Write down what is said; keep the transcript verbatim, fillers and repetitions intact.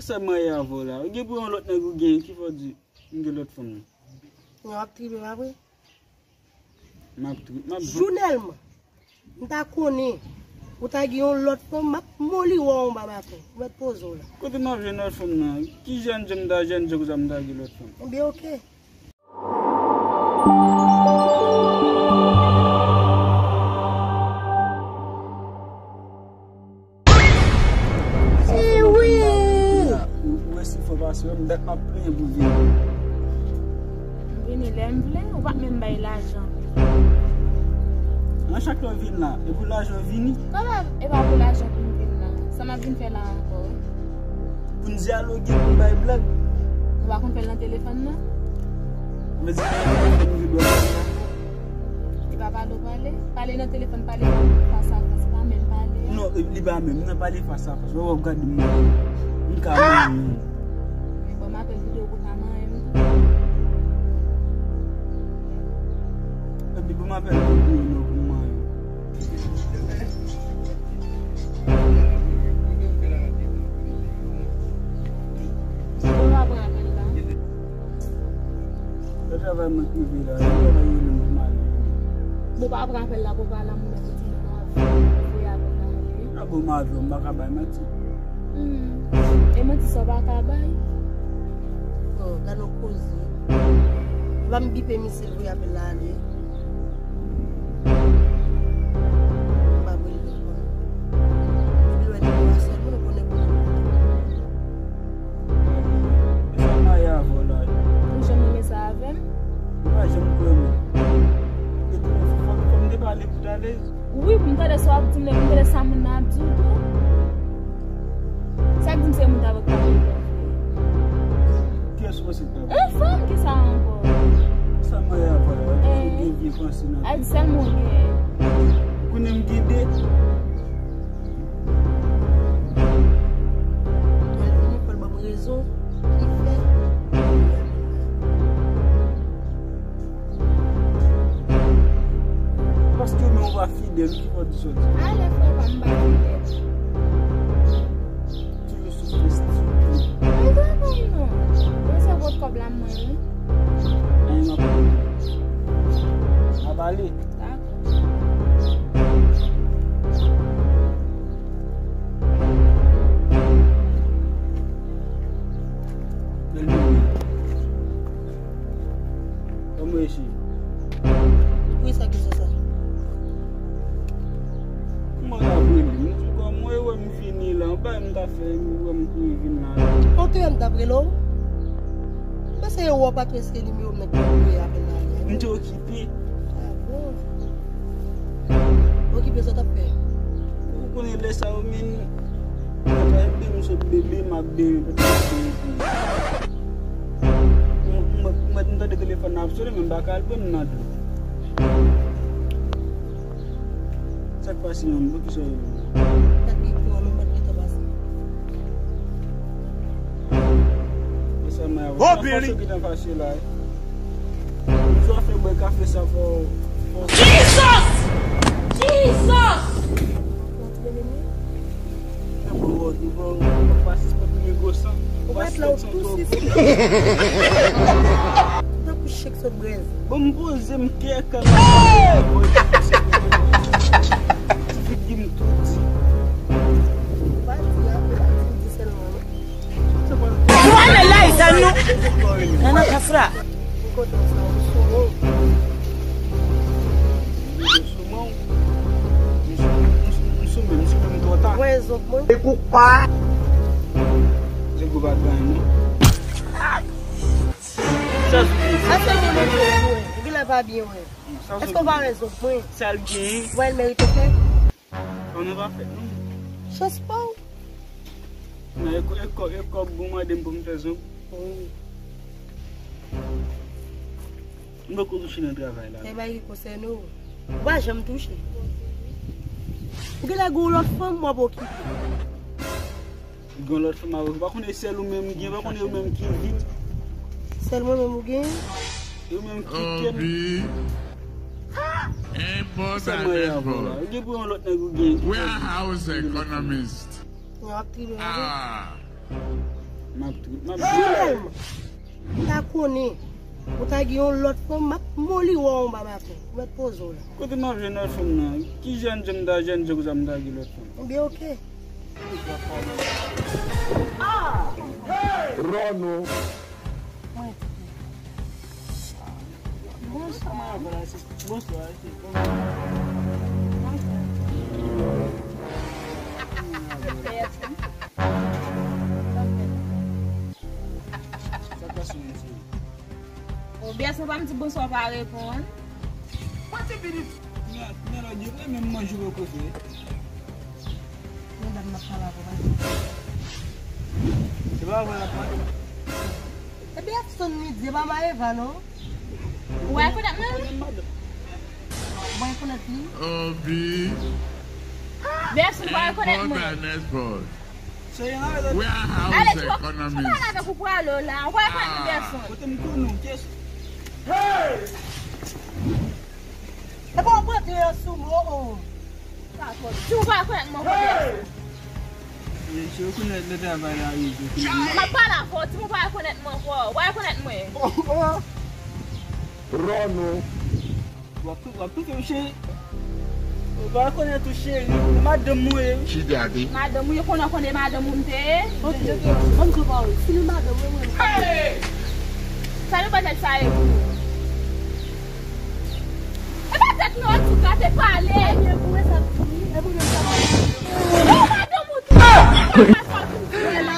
Sa m marye avè w la. Ou gen pou yon lòt nèg ou gen, ki fè w di m gen lòt fanm nan? Yon ap tripe, pa vre? M ap tri-, m ap Jounèlman, m ta konnen ou ta gen yon lòt fanm, m ap moli wè w anba baton. Ou mèt poze w la. Kote m ap jwenn lòt fanm nan? Ki jèn jan m ta jèn jan konsa m ta gen lòt fanm? Ebyen, oke. Eh wi! Ou wè si fò pase, m dat m ap plenyen pou vini. M vini lè m vle, ou pa t menm bay lajan. Nan chak lè w vin la, e pou lajan w vini? Kòman e pa pou lajan pou m vin la? Sa m ap vin fè la ankò? Pou n dyaloge, pou n bay blag. Ou pa konn fè l nan telefòn nan? Ou vle di nan telefòn nou vin dwòl la? E pa pale w pale? Pale nan telefòn, pale fas a fas, pa menm pale a. Non, e, li pa menm, nan pale fas a fas. Wè, w ap gade m. M ka manyen. Men bon, m apèl videyo pou ka manyen m tou. Epi bon, m apèl videyo non pou manyen. Bon, m ap pran apèl la. Lè travay mwen k rive la, lè travay yo menm pou m ale. Bon, pa pran apèl la, bon, pa la moun nan ki di m ap voye apèl la ale. A bon, m avè w, m pa ka bay manti. Hmm. E manti sa w pa ka bay? Oh, gade yon koze. Epa m bipe misye l voye apèl la ale. M pa vle l ankò. Depi l wè nimewo a sèlman, l konnen pou l. E sa m marye avè w la. Ou janm renmen sa avè m? Ou pa janm kwè mwen. E tou, fò, fò m te pale pou t alèz. Wi, pou m tande sa w ap di m, pou m tande sa moun nan ap di w tou. Sa k di m se moun avèk pa gen. Kiyès ou panse k pa gen? Yon fanm ki sa ankò? Sa m marye avè w la, ou gen vye panse nan tèt. Ay, sèlman w gen. Ou konnen m gen de. Lè l vini, fò l ban m rezon ki fè. Paske men w pa fidèl, ki fò di sòti. Ale, frè pa m, m pa fidèl. Toujou sou fè stupid. Mwen travay non. Mwen se pot kòb la mwen, wi. Anyen m ap pale. M ap pale. Dakò. Bèl moun. Kòman w ye? Wi, sa ki se sa? Kòman w ap rele m? M di w kòman w ye, wè m vini la. Ou pa wè m ta fè, ou wè m kouri vin la. Ou te wè m t ap rele w? M panse yo wè w pa t wè se nimewo m nan ki voye apèl la. M te okipe. Ah bon? Okipe sa w t ap fè? Ou konnen lè sa yo, men, mwen pa ede m sot bebe, m ap bebe, bebe, bebe. Mwen, mwen, mwen tande telefòn nan ap sone, men m pa ka al pran nan dlo. Sa k pase menm? Poukisa w rele m? Gad li pran non, m pa t gentan pase. E sa m a. Bon, Billy! Sa fòse ki nan fache la, eh. Jou a fè bwè kafe sa fò, fò. Jesus! Jesus! Ou pa t la ou tou sisi. Tankou chèk sot brèz. Bon, m poze m kè kanal. Ti figi m tou di. Ou pa di a, ou pa di sèlman non. Mwen ale la, Itan nou. Nan nan kafra. Ou kontan sa, ou sou ou. Ou sou mwen. M sou, m sou, m sou menm, m sou menm twò ta. Wè zòt mwen. E pou pa. Zego pa ganyen non. Sa sou ki? Sa se moun ou wè. Ou genlè pa byen wè. Èske w pa wè zòt mwen? Sa l genyen? Wè l merite fè? Ann pa fè non. Chans pa w. Nan e kò, e kò, e kòb ou mande m pou m fè zong. Wi. M poko touche nan travay la. Se bagay ki konsène w. Ou pa janm touche. Ou genlè gen yon lòt fanm w ap okipe. Gen yon lòt fanm avè w. Ou pa konnen sèl ou menm gen, ou pa konnen yo menm ki vit. Sèl mwen menm ou gen? Yo menm ki tem. Sa mwen avè w la. Ou gen pou yon lòt nèg ou gen. Warehouse economist. Yo ap tripe avè. Ah. M ap jwe. Finalman, m ta konnen ou ta gen yon lòt fanm, m ap moli wè w anba baton. Ou mèt poze w la. Kote m ap jwenn lòt fanm nan? Ki jèn jan m ta jèn jan konsa m ta gen lòt fanm? Ebyen, oke. Ròno. Mwen. Bonswa. Bonswa, se kòman? Sa k pase, mesye? Ou byen, se pa m di bonswa, pa reponn. Pati vini. Men, men, lòt jou, menm manje poko fè. Yon dam n ap pale avè w, pa di. Se pa avè w l ap pale. Ebyen, Edson li di, e pa Maëva, non? Ou rekonèt mwen? Ou rekonèt li? Obi. Bèson, ou rekonèt mwen? Warehouse Economist. Ou pale avèk ou pwalo la, ou rekonèt mwen, Bèson? Kote m konnen w, kiyès ou? Hey! E pa w pote yo sou mwen, o. Si w pa rekonèt mwen, kote? Mesye, ou rekonèt lè travay la rive. M ap pale avè w, si w pa rekonèt mwen ankò, w a rekonèt mwen. Ròno. W ap tou, w ap toufe m, cheri. Ou pa rekonèt ou, cheri. Madanm mwen ye. Madanm ou ye, konnen, konnen madanm ou m te ye. Ok, ban m di w pawòl. Si nou madanm mwen, mwen. Sa nou pa tèt sa ye pou nou. E pa tèt nou, antouka, te pale. Ebyen, pou mwen sa pou li, e pou mwen sa pou li. Yo, madanm ou tou. Sa pou fè la.